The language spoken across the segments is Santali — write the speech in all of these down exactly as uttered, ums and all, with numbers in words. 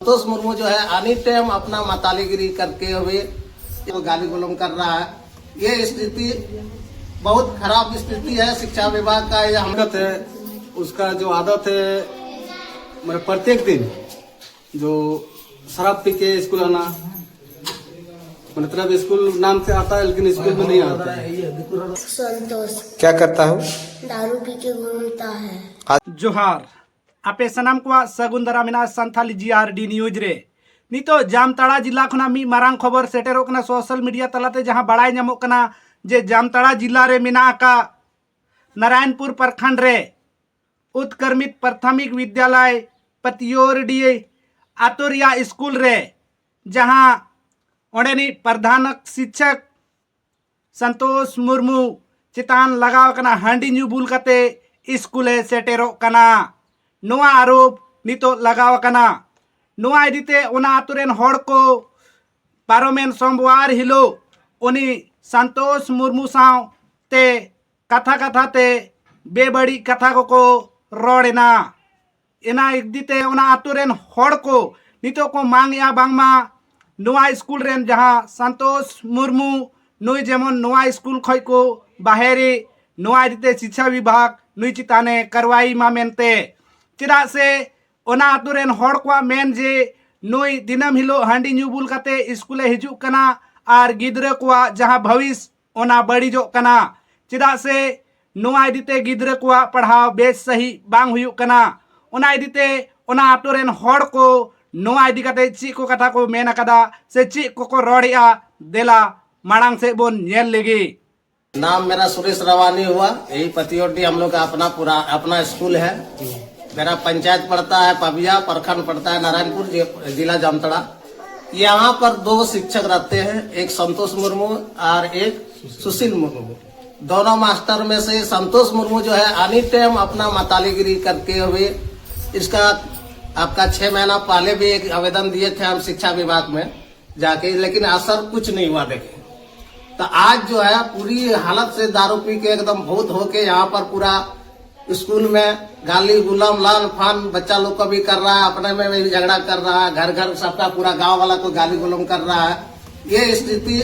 संतोष मुर्मू जो है, एनी टाइम अपना मातालीगिरी करके हुए गाली गलौज कर रहा है। ये स्थिति बहुत खराब स्थिति है शिक्षा विभाग का। ये हम आदत है, उसका जो आदत है, मतलब, प्रत्येक दिन जो शराब पी के स्कूल आना, मतलब, स्कूल नाम से आता है लेकिन स्कूल में नहीं आता है। संतोष क्या करता है? दारू पी के घूमता है। जोहार, ᱟᱯᱮ ᱥᱟᱱᱟᱢ ᱠᱚᱣᱟᱜ ᱥᱟᱹᱜᱩᱱ ᱫᱟᱨᱟᱢ ᱢᱮᱱᱟᱜᱼᱟ ᱥᱟᱱᱛᱷᱟᱞᱤ ᱡᱤ ᱟᱨ ᱰᱤ ᱱᱤᱭᱩᱡᱽ ᱨᱮ᱾ ᱱᱤᱛᱚᱜ ᱡᱟᱢᱛᱟᱲᱟ ᱡᱤᱞᱟ ᱠᱷᱚᱱᱟᱜ ᱢᱤᱫ ᱢᱟᱨᱟᱝ ᱠᱷᱚᱵᱚᱨ ᱥᱮᱴᱮᱨᱚᱜ ᱠᱟᱱᱟ ᱥᱳᱥᱟᱞ ᱢᱤᱰᱤᱭᱟ ᱛᱟᱞᱟᱛᱮ, ᱡᱟᱦᱟᱸ ᱵᱟᱲᱟᱭ ᱧᱟᱢᱚᱜ ᱠᱟᱱᱟ ᱡᱮ ᱡᱟᱢᱛᱟᱲᱟ ᱡᱤᱞᱟ ᱨᱮ ᱢᱮᱱᱟᱜ ᱟᱠᱟᱫ ᱱᱟᱨᱟᱭᱚᱱᱯᱩᱨ ᱯᱨᱚᱠᱷᱚᱸᱰ ᱨᱮ ᱩᱛᱠᱨᱢᱤᱛ ᱯᱨᱟᱛᱷᱚᱢᱤᱠ ᱵᱤᱫᱽᱭᱟᱞᱚᱭ ᱯᱟᱹᱛᱭᱟᱹᱨᱰᱤ ᱟᱛᱳ ᱨᱮᱭᱟᱜ ᱥᱠᱩᱞ ᱨᱮ, ᱡᱟᱦᱟᱸ ᱚᱸᱰᱮᱱᱤᱡ ᱯᱨᱚᱫᱷᱟᱱ ᱥᱤᱠᱪᱷᱚᱠ ᱥᱚᱱᱛᱳᱥ ᱢᱩᱨᱢᱩ ᱪᱮᱛᱟᱱ ᱞᱟᱜᱟᱣ ᱟᱠᱟᱱᱟ ᱦᱟᱺᱰᱤ ᱧᱩ ᱵᱩᱞ ᱠᱟᱛᱮ ᱥᱠᱩᱞᱮ ᱥᱮᱴᱮᱨᱚᱜ ᱠᱟᱱᱟ᱾ ᱱᱚᱣᱟ ᱟᱨᱳᱯ ᱱᱤᱛᱚᱜ ᱞᱟᱜᱟᱣ ᱟᱠᱟᱱᱟ᱾ ᱱᱚᱣᱟ ᱤᱫᱤᱛᱮ ᱚᱱᱟ ᱟᱛᱳ ᱨᱮᱱ ᱦᱚᱲ ᱠᱚ ᱯᱟᱨᱚᱢᱮᱱ ᱥᱳᱢᱵᱟᱨ ᱦᱤᱞᱳᱜ ᱩᱱᱤ ᱥᱚᱱᱛᱳᱥ ᱢᱩᱨᱢᱩ ᱥᱟᱶᱛᱮ ᱠᱟᱛᱷᱟ ᱠᱟᱛᱷᱟ ᱛᱮ ᱵᱮᱵᱟᱹᱲᱤᱡ ᱠᱟᱛᱷᱟ ᱠᱚᱠᱚ ᱨᱚᱲ ᱮᱱᱟ᱾ ᱚᱱᱟ ᱤᱫᱤᱛᱮ ᱚᱱᱟ ᱟᱛᱳ ᱨᱮᱱ ᱦᱚᱲ ᱠᱚ ᱱᱤᱛᱚᱜ ᱠᱚ ᱢᱟᱝ ᱮᱜᱼᱟ ᱵᱟᱝᱢᱟ ᱱᱚᱣᱟ ᱥᱠᱩᱞ ᱨᱮᱱ ᱡᱟᱦᱟᱸ ᱥᱚᱱᱛᱳᱥ ᱢᱩᱨᱢᱩ, ᱱᱩᱭ ᱡᱮᱢᱚᱱ ᱱᱚᱣᱟ ᱥᱠᱩᱞ ᱠᱷᱚᱱ ᱠᱚ ᱵᱟᱦᱮᱨᱮ, ᱱᱚᱣᱟ ᱤᱫᱤᱛᱮ ᱥᱤᱪᱪᱷᱟ ᱵᱤᱵᱷᱟᱜᱽ ᱱᱩᱭ ᱪᱮᱛᱟᱱᱮ ᱠᱟᱨᱣᱟᱭ ᱢᱟ ᱢᱮᱱᱛᱮ᱾ ᱪᱮᱫᱟᱜ ᱥᱮ ᱚᱱᱟ ᱟᱛᱳ ᱨᱮᱱ ᱦᱚᱲ ᱠᱚᱣᱟᱜ ᱢᱮᱱ ᱡᱮ ᱱᱩᱭ ᱫᱤᱱᱟᱹᱢ ᱦᱤᱞᱳᱜ ᱦᱟᱺᱰᱤ ᱧᱩ ᱵᱩᱞ ᱠᱟᱛᱮ ᱥᱠᱩᱞᱮ ᱦᱤᱡᱩᱜ ᱠᱟᱱᱟ ᱟᱨ ᱜᱤᱫᱽᱨᱟᱹ ᱠᱚᱣᱟᱜ ᱡᱟᱦᱟᱸ ᱵᱷᱚᱵᱤᱥ ᱚᱱᱟ ᱵᱟᱹᱲᱤᱡᱚᱜ ᱠᱟᱱᱟ᱾ ᱪᱮᱫᱟᱜ ᱥᱮ ᱱᱚᱣᱟ ᱤᱫᱤᱛᱮ ᱜᱤᱫᱽᱨᱟᱹ ᱠᱚᱣᱟᱜ ᱯᱟᱲᱦᱟᱣ ᱵᱮᱥ ᱥᱟᱹᱦᱤᱡ ᱵᱟᱝ ᱦᱩᱭᱩᱜ ᱠᱟᱱᱟ᱾ ᱚᱱᱟ ᱤᱫᱤᱛᱮ ᱚᱱᱟ ᱟᱛᱳ ᱨᱮᱱ ᱦᱚᱲ ᱠᱚ ᱱᱚᱣᱟ ᱤᱫᱤ ᱠᱟᱛᱮ ᱪᱮᱫ ᱠᱚ ᱠᱟᱛᱷᱟ ᱠᱚ ᱢᱮᱱ ᱟᱠᱟᱫᱟ ᱥᱮ ᱪᱮᱫ ᱠᱚᱠᱚ ᱨᱚᱲᱮᱜᱼᱟ, ᱫᱮᱞᱟ ᱢᱟᱲᱟᱝ ᱥᱮᱫ ᱵᱚᱱ ᱧᱮᱞ ᱞᱮᱜᱮ᱾ नाम मेरा सुरेश रवानी हुआ। यही पतियोडी हम लोग का अपना पूरा अपना स्कूल है। मेरा पंचायत पड़ता है पबिया, प्रखंड पड़ता है नारायणपुर, जि-, जिला जामताड़ा। यहाँ पर दो शिक्षक रहते हैं, एक संतोष मुर्मू और एक सुशील मुर्मू। दोनों मास्टर में से संतोष मुर्मू जो है, एनी टाइम अपना मतालीगिरी करते हुए, इसका आपका छह महीना पहले भी एक आवेदन दिए थे हम शिक्षा विभाग में जाके, लेकिन असर कुछ नहीं हुआ। देखे तो आज जो है, पूरी हालत से दारू पी के एकदम भूत होके यहाँ पर पूरा स्कूल में गाली गुलाम लान फान बच्चा लोग को भी कर रहा है, अपने में भी झगड़ा कर रहा है, घर घर सबका पूरा गांव वाला को गाली गुलाम कर रहा है। ये स्थिति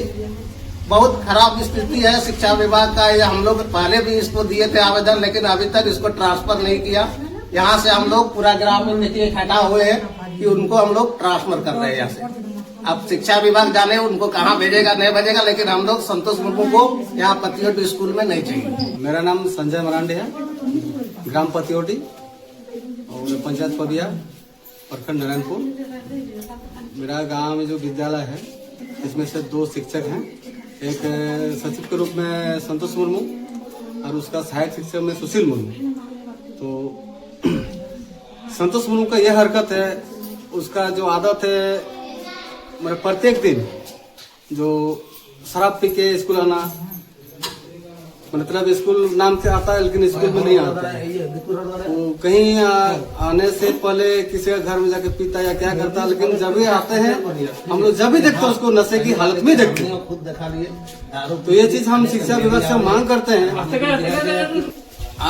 बहुत खराब स्थिति है शिक्षा विभाग का। ये हम लोग पहले भी इसको दिए थे आवेदन, लेकिन अभी तक इसको ट्रांसफर नहीं किया। यहाँ से हम लोग पूरा ग्रामीण देखिए इकट्ठा हुए हैं कि उनको हम लोग ट्रांसफर कर रहे हैं यहाँ से। अब शिक्षा विभाग जाने उनको कहाँ भेजेगा, नहीं भेजेगा, लेकिन हम लोग संतोष मुर्मू को यहाँ पतियोट स्कूल में नहीं चाहिए। मेरा नाम संजय मरांडी है, ग्राम पतियोटी और पंचायत पबिया, प्रखंड नारायणपुर। मेरा गांव में जो विद्यालय है, इसमें से दो शिक्षक हैं, एक सचिव के रूप में संतोष मुर्मू और उसका सहायक शिक्षक में सुशील मुर्मू। तो संतोष मुर्मू का यह हरकत है, उसका जो आदत है, मतलब प्रत्येक दिन जो शराब पी के स्कूल आना, मतलब स्कूल नाम से आता है लेकिन स्कूल में नहीं आता है। वो कहीं आ, आने से पहले किसी का घर में जाके पीता या क्या करता है, लेकिन जब भी आते हैं हम लोग जब भी देखते हैं उसको नशे की हालत में देखते हैं। तो ये चीज हम शिक्षा विभाग से मांग करते हैं।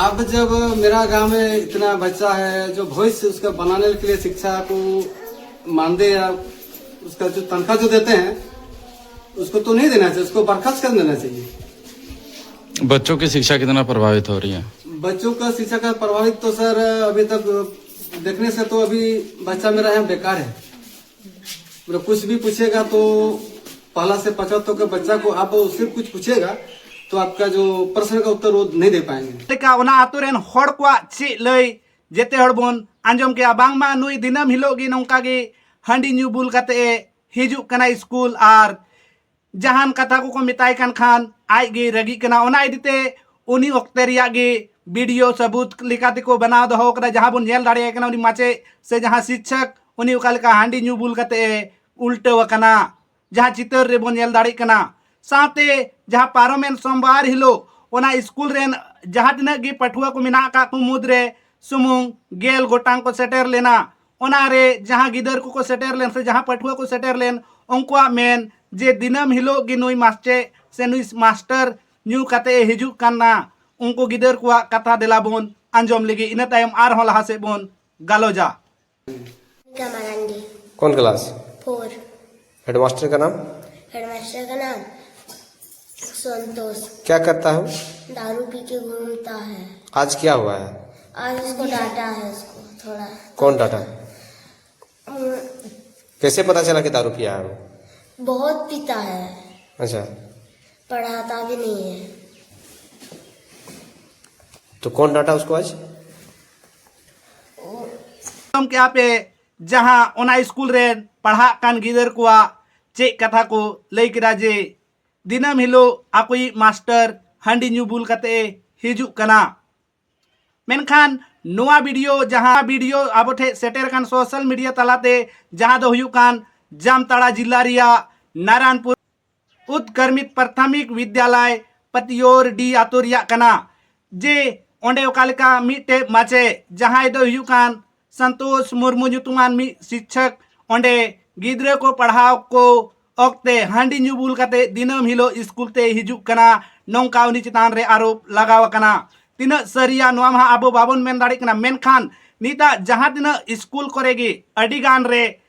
अब जब मेरा गांव में इतना बच्चा है जो भविष्य उसका बनाने के लिए शिक्षा को मानदेय या उसका जो तनख्वाह जो देते हैं उसको तो नहीं देना चाहिए, उसको बर्खास्त कर देना चाहिए। बच्चों की शिक्षा कितना प्रभावित हो रही है? बच्चों का शिक्षा का प्रभावित तो सर अभी तक देखने से तो अभी बच्चा मेरा यहाँ बेकार है। मतलब कुछ भी पूछेगा तो पहला से पचहत्तर के बच्चा को आप उससे कुछ पूछेगा तो आपका जो प्रश्न का उत्तर वो नहीं दे पाएंगे। ᱞᱮᱠᱟ ᱚᱱᱟ ᱟᱛᱳ ᱨᱮᱱ ᱦᱚᱲ ᱠᱚᱣᱟᱜ ᱪᱮᱫ ᱞᱟᱹᱭ ᱡᱮᱛᱮ ᱦᱚᱲ ᱵᱚᱱ ᱟᱸᱡᱚᱢ ᱠᱮᱜᱼᱟ᱾ ᱵᱟᱝᱢᱟ ᱱᱩᱭ ᱫᱤᱱᱟᱹᱢ ᱦᱤᱞᱳᱜ ᱜᱮ ᱱᱚᱝᱠᱟ ᱜᱮ ᱦᱟᱺᱰᱤ ᱧᱩ ᱵᱩᱞ ᱠᱟᱛᱮ ᱮ ᱦᱤᱡᱩᱜ ᱠᱟᱱᱟ ᱥᱠᱩᱞ ᱟᱨ ᱡᱟᱦᱟᱱ ᱠᱟᱛᱷᱟ ᱠᱚᱠᱚ ᱢᱮᱛᱟᱭ ᱠᱟᱱ ᱠᱷᱟᱱ ᱟᱡ ᱜᱮᱭ ᱨᱟᱹᱜᱤᱜ ᱠᱟᱱᱟ᱾ ᱚᱱᱟ ᱤᱫᱤ ᱛᱮ ᱩᱱᱤ ᱚᱠᱛᱮ ᱨᱮᱭᱟᱜ ᱜᱮ ᱵᱷᱤᱰᱤᱭᱳ ᱥᱟᱹᱵᱩᱛ ᱞᱮᱠᱟ ᱛᱮᱠᱚ ᱵᱮᱱᱟᱣ ᱫᱚᱦᱚ ᱠᱟᱫᱟ, ᱡᱟᱦᱟᱸ ᱵᱚᱱ ᱧᱮᱞ ᱫᱟᱲᱮᱭᱟᱭ ᱠᱟᱱᱟ ᱩᱱᱤ ᱢᱟᱪᱮᱫ ᱥᱮ ᱡᱟᱦᱟᱸ ᱥᱤᱠᱪᱷᱚᱠ ᱩᱱᱤ ᱚᱠᱟ ᱞᱮᱠᱟ ᱦᱟᱺᱰᱤ ᱧᱩ ᱵᱩᱞ ᱠᱟᱛᱮ ᱮ ᱩᱞᱴᱟᱹᱣ ᱟᱠᱟᱱᱟ, ᱡᱟᱦᱟᱸ ᱪᱤᱛᱟᱹᱨ ᱨᱮᱵᱚᱱ ᱧᱮᱞ ᱫᱟᱲᱮᱭᱟᱜ ᱠᱟᱱᱟ᱾ ᱥᱟᱶᱛᱮ ᱡᱟᱦᱟᱸ ᱯᱟᱨᱚᱢᱮᱱ ᱥᱳᱢᱵᱟᱨ ᱦᱤᱞᱳᱜ ᱚᱱᱟ ᱥᱠᱩᱞ ᱨᱮᱱ ᱡᱟᱦᱟᱸ ᱛᱤᱱᱟᱹᱜ ᱜᱮ ᱯᱟᱹᱴᱷᱩᱣᱟᱹ ᱠᱚ ᱢᱮᱱᱟᱜ ᱟᱠᱟᱫ ᱠᱚ ᱢᱩᱫᱽᱨᱮ ᱥᱩᱢᱩᱝ ᱜᱮᱞ ᱜᱚᱴᱟᱝ ᱠᱚ ᱥᱮᱴᱮᱨ ᱞᱮᱱᱟ᱾ ᱚᱱᱟᱨᱮ ᱡᱟᱦᱟᱸ ᱜᱤᱫᱟᱹᱨ ᱠᱚᱠᱚ ᱥᱮᱴᱮᱨ ᱞᱮᱱ ᱥᱮ ᱡᱟᱦᱟᱸ ᱯᱟᱹᱴᱷᱩᱣᱟᱹ ᱠᱚ ᱥᱮᱴᱮᱨ ᱞᱮᱱ ᱩᱱᱠᱩᱣᱟᱜ ᱢᱮᱱ ᱡᱮ ᱫᱤᱱᱟᱹᱢ ᱦᱤᱞᱳᱜ ᱜᱮ ᱱᱩᱭ ᱢᱟᱥᱴᱮ ᱥᱮ ᱱᱩᱭ ᱢᱟᱥᱴᱟᱨ ᱧᱩ ᱠᱟᱛᱮ ᱮ ᱦᱤᱡᱩᱜ ᱠᱟᱱᱟ᱾ ᱩᱱᱠᱩ ᱜᱤᱫᱟᱹᱨ ᱠᱚᱣᱟᱜ ᱠᱟᱛᱷᱟ ᱫᱮᱞᱟ ᱵᱚᱱ ᱟᱸᱡᱚᱢ ᱞᱟᱹᱜᱤᱫ, ᱤᱱᱟᱹ ᱛᱟᱭᱚᱢ ᱟᱨᱦᱚᱸ ᱞᱟᱦᱟ ᱥᱮᱫ ᱵᱚᱱ ᱜᱟᱞᱚᱪᱟ᱾ का मरांडी। कौन क्लास? फोर। हेडमास्टर का नाम? हेडमास्टर का नाम संतोष। क्या करता है वो? दारू पी के घूमता है। आज क्या हुआ है? आज उसको डांटा है उसको थोड़ा। कौन डांटा है? हम्म। कैसे पता चला कि दारू पिया है वो? बहुत पीता है। अच्छा। पढ़ाता भी नहीं है। तो कौन डांटा उसको आज? ᱟᱸᱡᱚᱢ ᱠᱮᱜᱼᱟ ᱯᱮ, ᱡᱟᱦᱟᱸ ᱚᱱᱟ ᱥᱠᱩᱞ ᱨᱮᱱ ᱯᱟᱲᱦᱟᱜ ᱠᱟᱱ ᱜᱤᱫᱟᱹᱨ ᱠᱚᱣᱟᱜ ᱪᱮᱫ ᱠᱟᱛᱷᱟ ᱠᱚ ᱞᱟᱹᱭ ᱠᱮᱫᱟ ᱡᱮ ᱫᱤᱱᱟᱹᱢ ᱦᱤᱞᱳᱜ ᱟᱠᱚᱭᱤᱡ ᱢᱟᱥᱴᱟᱨ ᱦᱟᱺᱰᱤ ᱧᱩ ᱵᱩᱞ ᱠᱟᱛᱮ ᱮ ᱦᱤᱡᱩᱜ ᱠᱟᱱᱟ᱾ ᱢᱮᱱᱠᱷᱟᱱ ᱱᱚᱣᱟ ᱵᱷᱤᱰᱤᱭᱳ, ᱡᱟᱦᱟᱸ ᱵᱷᱤᱰᱤᱭᱳ ᱟᱵᱚ ᱴᱷᱮᱱ ᱥᱮᱴᱮᱨ ᱟᱠᱟᱱ ᱥᱳᱥᱟᱞ ᱢᱤᱰᱤᱭᱟ ᱛᱟᱞᱟᱛᱮ, ᱡᱟᱦᱟᱸ ᱫᱚ ᱦᱩᱭᱩᱜ ᱠᱟᱱ ᱡᱟᱢᱛᱟᱲᱟ ᱡᱤᱞᱟ ᱨᱮᱭᱟᱜ ᱱᱟᱨᱟᱱᱯᱩᱨ ᱩᱛᱠᱨᱢᱤᱛ ᱯᱨᱟᱛᱷᱚᱢᱤᱠ ᱵᱤᱫᱽᱭᱟᱞᱚᱭ ᱯᱟᱛᱤᱭᱳᱨᱰᱤ ᱟᱛᱳ ᱨᱮᱭᱟᱜ ᱠᱟᱱᱟ, ᱡᱮ ᱚᱸᱰᱮ ᱚᱠᱟ ᱞᱮᱠᱟ ᱢᱤᱫᱴᱮᱡ ᱢᱟᱪᱮᱫ, ᱡᱟᱦᱟᱸᱭ ᱫᱚ ᱦᱩᱭᱩᱜ ᱠᱟᱱ ᱥᱚᱱᱛᱳᱥ ᱢᱩᱨᱢᱩ ᱧᱩᱛᱩᱢᱟᱱ ᱢᱤᱫ ᱥᱤᱠᱪᱷᱚᱠ, ᱚᱸᱰᱮ ᱜᱤᱫᱽᱨᱟᱹ ᱠᱚ ᱯᱟᱲᱦᱟᱣ ᱠᱚ ᱚᱠᱛᱮ ᱦᱟᱺᱰᱤ ᱧᱩ ᱵᱩᱞ ᱠᱟᱛᱮ ᱫᱤᱱᱟᱹᱢ ᱦᱤᱞᱳᱜ ᱥᱠᱩᱞ ᱛᱮ ᱦᱤᱡᱩᱜ ᱠᱟᱱᱟ, ᱱᱚᱝᱠᱟ ᱩᱱᱤ ᱪᱮᱛᱟᱱ ᱨᱮ ᱟᱨᱳᱯ ᱞᱟᱜᱟᱣ ᱟᱠᱟᱱᱟ᱾ ᱛᱤᱱᱟᱹᱜ ᱥᱟᱹᱨᱤᱭᱟ ᱱᱚᱣᱟ ᱢᱟ ᱟᱵᱚ ᱵᱟᱵᱚᱱ ᱢᱮᱱ ᱫᱟᱲᱮᱭᱟᱜ ᱠᱟᱱᱟ, ᱢᱮᱱᱠᱷᱟᱱ ᱱᱤᱛᱟᱜ ᱡᱟᱦᱟᱸ ᱛᱤᱱᱟᱹᱜ ᱥᱠᱩᱞ ᱠᱚᱨᱮ ᱜᱮ ᱟᱹᱰᱤ ᱜᱟᱱ ᱨᱮ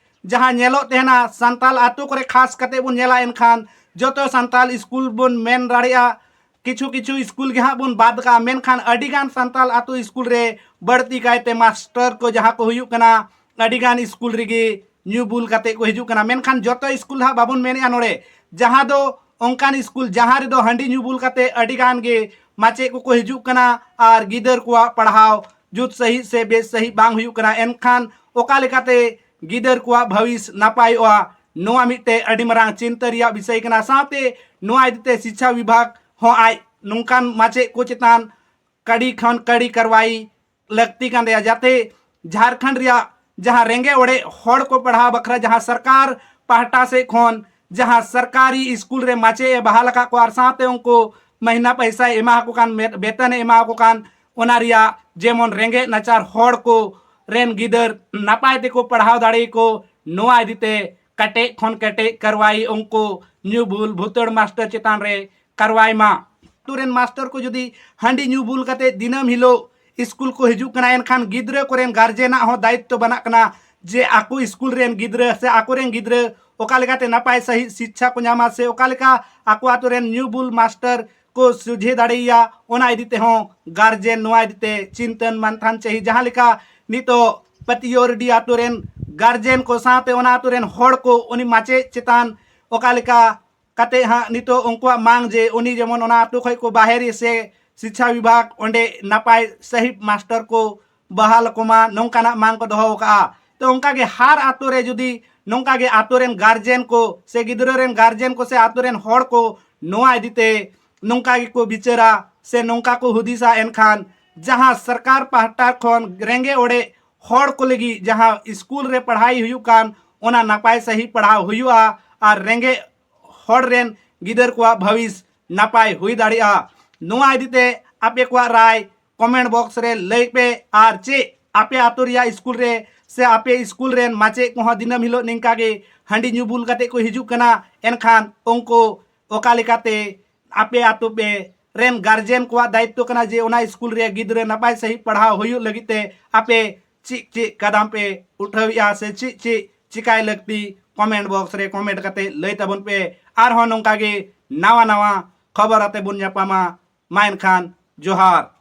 ᱡᱟᱦᱟᱸ ᱧᱮᱞᱚᱜ ᱛᱟᱦᱮᱱᱟ, ᱥᱟᱱᱛᱟᱞ ᱟᱛᱳ ᱠᱚᱨᱮ ᱠᱷᱟᱥ ᱠᱟᱛᱮ ᱵᱚᱱ ᱧᱮᱞᱟ, ᱮᱱᱠᱷᱟᱱ ᱡᱚᱛᱚ ᱥᱟᱱᱛᱟᱞ ᱥᱠᱩᱞ ᱵᱚᱱ ᱢᱮᱱ ᱫᱟᱲᱮᱭᱟᱜᱼᱟ, ᱠᱤᱪᱷᱩ ᱠᱤᱪᱷᱩ ᱥᱠᱩᱞ ᱜᱮ ᱦᱟᱸᱜ ᱵᱚᱱ ᱵᱟᱫ ᱠᱟᱜᱼᱟ, ᱢᱮᱱᱠᱷᱟᱱ ᱟᱹᱰᱤ ᱜᱟᱱ ᱥᱟᱱᱛᱟᱞ ᱟᱛᱳ ᱥᱠᱩᱞ ᱨᱮ ᱵᱟᱹᱲᱛᱤ ᱠᱟᱭᱛᱮ ᱢᱟᱥᱴᱟᱨ ᱠᱚ ᱡᱟᱦᱟᱸ ᱠᱚ ᱦᱩᱭᱩᱜ ᱠᱟᱱᱟ, ᱟᱹᱰᱤ ᱜᱟᱱ ᱥᱠᱩᱞ ᱨᱮᱜᱮ ᱧᱩ ᱵᱩᱞ ᱠᱟᱛᱮ ᱠᱚ ᱦᱤᱡᱩᱜ ᱠᱟᱱᱟ᱾ ᱢᱮᱱᱠᱷᱟᱱ ᱡᱚᱛᱚ ᱥᱠᱩᱞ ᱦᱟᱸᱜ ᱵᱟᱵᱚᱱ ᱢᱮᱱᱮᱜᱼᱟ ᱱᱚᱰᱮ, ᱡᱟᱦᱟᱸ ᱫᱚ ᱚᱱᱠᱟᱱ ᱥᱠᱩᱞ ᱡᱟᱦᱟᱸ ᱨᱮᱫᱚ ᱦᱟᱺᱰᱤ ᱧᱩ ᱵᱩᱞ ᱠᱟᱛᱮ ᱟᱹᱰᱤ ᱜᱟᱱ ᱜᱮ ᱢᱟᱪᱮᱫ ᱠᱚᱠᱚ ᱦᱤᱡᱩᱜ ᱠᱟᱱᱟ ᱟᱨ ᱜᱤᱫᱟᱹᱨ ᱠᱚᱣᱟᱜ ᱯᱟᱲᱦᱟᱣ ᱡᱩᱛ ᱥᱟᱺᱦᱤᱡ ᱥᱮ ᱵᱮᱥ ᱥᱟᱺᱦᱤᱡ ᱵᱟᱝ ᱦᱩᱭᱩᱜ ᱠᱟᱱᱟ, ᱮᱱᱠᱷᱟᱱ ᱚᱠᱟ ᱞᱮᱠᱟᱛᱮ ᱜᱤᱫᱟᱹᱨ ᱠᱚᱣᱟᱜ ᱵᱷᱟᱵᱤᱥ ᱱᱟᱯᱟᱭᱚᱜᱼᱟ, ᱱᱚᱣᱟ ᱢᱤᱫᱴᱮᱡ ᱟᱹᱰᱤ ᱢᱟᱨᱟᱝ ᱪᱤᱱᱛᱟᱹ ᱨᱮᱭᱟᱜ ᱵᱤᱥᱚᱭ ᱠᱟᱱᱟ᱾ ᱥᱟᱶᱛᱮ ᱱᱚᱣᱟ ᱤᱫᱤᱛᱮ ᱥᱤᱪᱪᱷᱟ ᱵᱤᱵᱷᱟᱜᱽ ᱦᱚᱸ ᱟᱡ ᱱᱚᱝᱠᱟᱱ ᱢᱟᱪᱮᱫ ᱠᱚ ᱪᱮᱛᱟᱱ ᱠᱟᱹᱲᱤ ᱠᱷᱚᱱ ᱠᱟᱹᱲᱤ ᱠᱟᱨᱣᱟᱭ ᱞᱟᱹᱠᱛᱤ ᱠᱟᱱ ᱛᱟᱭᱟ, ᱡᱟᱛᱮ ᱡᱷᱟᱲᱠᱷᱚᱸᱰ ᱨᱮᱭᱟᱜ ᱡᱟᱦᱟᱸ ᱨᱮᱸᱜᱮᱡ ᱚᱲᱮᱡ ᱦᱚᱲ ᱠᱚ ᱯᱟᱲᱦᱟᱣ ᱵᱟᱠᱷᱨᱟ ᱡᱟᱦᱟᱸ ᱥᱚᱨᱠᱟᱨ ᱯᱟᱦᱴᱟ ᱥᱮᱫ ᱠᱷᱚᱱ ᱡᱟᱦᱟᱸ ᱥᱚᱨᱠᱟᱨᱤ ᱥᱠᱩᱞ ᱨᱮ ᱢᱟᱪᱮᱫ ᱮ ᱵᱟᱦᱟᱞ ᱟᱠᱟᱫ ᱠᱚᱣᱟ ᱟᱨ ᱥᱟᱶᱛᱮ ᱩᱱᱠᱩ ᱢᱟᱹᱦᱱᱟᱹ ᱯᱚᱭᱥᱟᱭ ᱮᱢᱟ ᱠᱚ ᱠᱟᱱ, ᱢᱮ-, ᱵᱮᱛᱚᱱ ᱮ ᱮᱢᱟ ᱠᱚ ᱠᱟᱱ, ᱚᱱᱟ ᱨᱮᱭᱟᱜ ᱡᱮᱢᱚᱱ ᱨᱮᱸᱜᱮᱡ ᱱᱟᱪᱟᱨ ᱦᱚᱲ ᱠᱚ ᱨᱮᱱ ᱜᱤᱫᱟᱹᱨ ᱱᱟᱯᱟᱭ ᱛᱮᱠᱚ ᱯᱟᱲᱦᱟᱣ ᱫᱟᱲᱮᱭᱟᱠᱚ, ᱱᱚᱣᱟ ᱤᱫᱤᱛᱮ ᱠᱮᱴᱮᱡ ᱠᱷᱚᱱ ᱠᱮᱴᱮᱡ ᱠᱟᱨᱣᱟᱭ ᱩᱱᱠᱩ ᱧᱩ ᱵᱩᱞ ᱵᱷᱩᱛᱟᱹᱲ ᱢᱟᱥᱴᱟᱨ ᱪᱮᱛᱟᱱ ᱨᱮ ᱠᱟᱨᱣᱟᱭ ᱢᱟ᱾ ᱟᱛᱳ ᱨᱮᱱ ᱢᱟᱥᱴᱟᱨ ᱠᱚ ᱡᱩᱫᱤ ᱦᱟᱺᱰᱤ ᱧᱩ ᱵᱩᱞ ᱠᱟᱛᱮ ᱫᱤᱱᱟᱹᱢ ᱦᱤᱞᱳᱜ ᱥᱠᱩᱞ ᱠᱚ ᱦᱤᱡᱩᱜ ᱠᱟᱱᱟ, ᱮᱱᱠᱷᱟᱱ ᱜᱤᱫᱽᱨᱟᱹ ᱠᱚᱨᱮᱱ ᱜᱟᱨᱡᱮᱱᱟᱜ ᱦᱚᱸ ᱫᱟᱭᱤᱛᱛᱚ ᱵᱮᱱᱟᱜ ᱠᱟᱱᱟ ᱡᱮ ᱟᱠᱚ ᱥᱠᱩᱞ ᱨᱮᱱ ᱜᱤᱫᱽᱨᱟᱹ ᱥᱮ ᱟᱠᱚᱨᱮᱱ ᱜᱤᱫᱽᱨᱟᱹ ᱚᱠᱟ ᱞᱮᱠᱟᱛᱮ ᱱᱟᱯᱟᱭ ᱥᱟᱺᱦᱤᱡ ᱥᱤᱪᱪᱷᱟ ᱠᱚ ᱧᱟᱢᱟ ᱥᱮ ᱚᱠᱟ ᱞᱮᱠᱟ ᱟᱠᱚ ᱟᱛᱳ ᱨᱮᱱ ᱧᱩ ᱵᱩᱞ ᱢᱟᱥᱴᱟᱨ ᱠᱚ ᱥᱚᱡᱷᱮ ᱫᱟᱲᱮᱭᱟᱭᱟ, ᱚᱱᱟ ᱤᱫᱤ ᱛᱮᱦᱚᱸ ᱜᱟᱨᱡᱮᱱ ᱱᱚᱣᱟ ᱤᱫᱤ ᱛᱮ ᱪᱤᱱᱛᱟᱹᱱ ᱢᱟᱱᱛᱷᱟᱱ ᱪᱟᱹᱦᱤ᱾ ᱡᱟᱦᱟᱸ ᱞᱮᱠᱟ ᱱᱤᱛᱚᱜ ᱯᱟᱹᱛᱤᱭᱚᱨᱰᱤ ᱟᱛᱳ ᱨᱮᱱ ᱜᱟᱨᱡᱮᱱ ᱠᱚ ᱥᱟᱶᱛᱮ ᱚᱱᱟ ᱟᱛᱳ ᱨᱮᱱ ᱦᱚᱲ ᱠᱚ ᱩᱱᱤ ᱢᱟᱪᱮᱫ ᱪᱮᱛᱟᱱ ᱚᱠᱟ ᱞᱮᱠᱟ ᱠᱟᱛᱮ ᱦᱟᱸᱜ ᱱᱤᱛᱚᱜ ᱩᱱᱠᱩᱣᱟᱜ ᱢᱟᱝ ᱡᱮ ᱩᱱᱤ ᱡᱮᱢᱚᱱ ᱚᱱᱟ ᱟᱛᱳ ᱠᱷᱚᱱ ᱠᱚ ᱵᱟᱦᱮᱨ ᱥᱮ ᱥᱤᱪᱪᱷᱟ ᱵᱤᱵᱷᱟᱜᱽ ᱚᱸᱰᱮ ᱱᱟᱯᱟᱭ ᱥᱟᱺᱦᱤᱡ ᱢᱟᱥᱴᱟᱨ ᱠᱚ ᱵᱟᱦᱟᱞ ᱠᱚᱢᱟ, ᱱᱚᱝᱠᱟᱱᱟᱜ ᱢᱟᱝ ᱠᱚ ᱫᱚᱦᱚ ᱟᱠᱟᱫᱼᱟ᱾ ᱛᱚ ᱚᱱᱠᱟᱜᱮ ᱦᱟᱨ ᱟᱛᱳ ᱨᱮ ᱡᱩᱫᱤ ᱱᱚᱝᱠᱟᱜᱮ ᱟᱛᱳ ᱨᱮᱱ ᱜᱟᱨᱡᱮᱱ ᱠᱚ ᱥᱮ ᱜᱤᱫᱽᱨᱟᱹ ᱨᱮᱱ ᱜᱟᱨᱡᱮᱱ ᱠᱚ ᱥᱮ ᱟᱛᱳ ᱨᱮᱱ ᱦᱚᱲ ᱠᱚ ᱱᱚᱣᱟ ᱤᱫᱤ ᱛᱮ ᱱᱚᱝᱠᱟ ᱜᱮᱠᱚ ᱵᱤᱪᱟᱹᱨᱟ ᱥᱮ ᱱᱚᱝᱠᱟ ᱠᱚ ᱦᱩᱫᱤᱥᱟ, ᱮᱱᱠᱷᱟᱱ ᱡᱟᱦᱟᱸ ᱥᱚᱨᱠᱟᱨ ᱯᱟᱦᱴᱟ ᱠᱷᱚᱱ ᱨᱮᱸᱜᱮᱡ ᱚᱲᱮᱡ ᱦᱚᱲ ᱠᱚ ᱞᱟᱹᱜᱤᱫ ᱡᱟᱦᱟᱸ ᱥᱠᱩᱞ ᱨᱮ ᱯᱟᱲᱦᱟᱭ ᱦᱩᱭᱩᱜ ᱠᱟᱱ, ᱚᱱᱟ ᱱᱟᱯᱟᱭ ᱥᱟᱺᱦᱤᱡ ᱯᱟᱲᱦᱟᱣ ᱦᱩᱭᱩᱜᱼᱟ ᱟᱨ ᱨᱮᱸᱜᱮᱡ ᱦᱚᱲ ᱨᱮᱱ ᱜᱤᱫᱟᱹᱨ ᱠᱚᱣᱟᱜ ᱵᱷᱟᱵᱤᱥ ᱱᱟᱯᱟᱭ ᱦᱩᱭ ᱫᱟᱲᱮᱭᱟᱜᱼᱟ᱾ ᱱᱚᱣᱟ ᱤᱫᱤ ᱛᱮ ᱟᱯᱮ ᱠᱚᱣᱟᱜ ᱨᱟᱭ ᱠᱚᱢᱮᱱᱴ ᱵᱚᱠᱥ ᱨᱮ ᱞᱟᱹᱭ ᱯᱮ᱾ ᱟᱨ ᱪᱮᱫ ᱟᱯᱮ ᱟᱛᱳ ᱨᱮᱭᱟᱜ ᱥᱠᱩᱞ ᱨᱮ ᱥᱮ ᱟᱯᱮ ᱥᱠᱩᱞ ᱨᱮᱱ ᱢᱟᱪᱮᱫ ᱠᱚᱦᱚᱸ ᱫᱤᱱᱟᱹᱢ ᱦᱤᱞᱳᱜ ᱱᱤᱝᱠᱟ ᱜᱮ ᱦᱟᱺᱰᱤ ᱧᱩ ᱵᱩᱞ ᱠᱟᱛᱮ ᱠᱚ ᱦᱤᱡᱩᱜ ᱠᱟᱱᱟ, ᱮᱱᱠᱷᱟᱱ ᱩᱱᱠᱩ ᱚᱠᱟ ᱞᱮᱠᱟᱛᱮ ᱟᱯᱮ ᱟᱛᱳ ᱯᱮ ᱨᱮᱱ ᱜᱟᱨᱡᱮᱱ ᱠᱚᱣᱟᱜ ᱫᱟᱭᱤᱛᱛᱚ ᱠᱟᱱᱟ ᱡᱮ ᱚᱱᱟ ᱥᱠᱩᱞ ᱨᱮ ᱜᱤᱫᱽᱨᱟᱹ ᱱᱟᱯᱟᱭ ᱥᱟᱺᱦᱤᱡ ᱯᱟᱲᱦᱟᱣ ᱦᱩᱭᱩᱜ ᱞᱟᱹᱜᱤᱫ ᱛᱮ ᱟᱯᱮ ᱪᱮᱫ ᱪᱮᱫ ᱠᱟᱫᱟᱢ ᱯᱮ ᱩᱴᱷᱟᱹᱣᱮᱫᱼᱟ ᱥᱮ ᱪᱮᱫ ᱪᱮᱫ ᱪᱤᱠᱟᱭ ᱞᱟᱹᱠᱛᱤ, ᱠᱚᱢᱮᱱᱴ ᱵᱚᱠᱥ ᱨᱮ ᱠᱚᱢᱮᱱᱴ ᱠᱟᱛᱮ ᱞᱟᱹᱭ ᱛᱟᱵᱚᱱ ᱯᱮ᱾ ᱟᱨᱦᱚᱸ ᱱᱚᱝᱠᱟ ᱜᱮ ᱱᱟᱣᱟ ᱱᱟᱣᱟ ᱠᱷᱚᱵᱚᱨ ᱟᱛᱮ ᱵᱚᱱ ᱧᱟᱯᱟᱢᱟ᱾ ᱢᱟ ᱮᱱᱠᱷᱟᱱ ᱡᱚᱦᱟᱨ᱾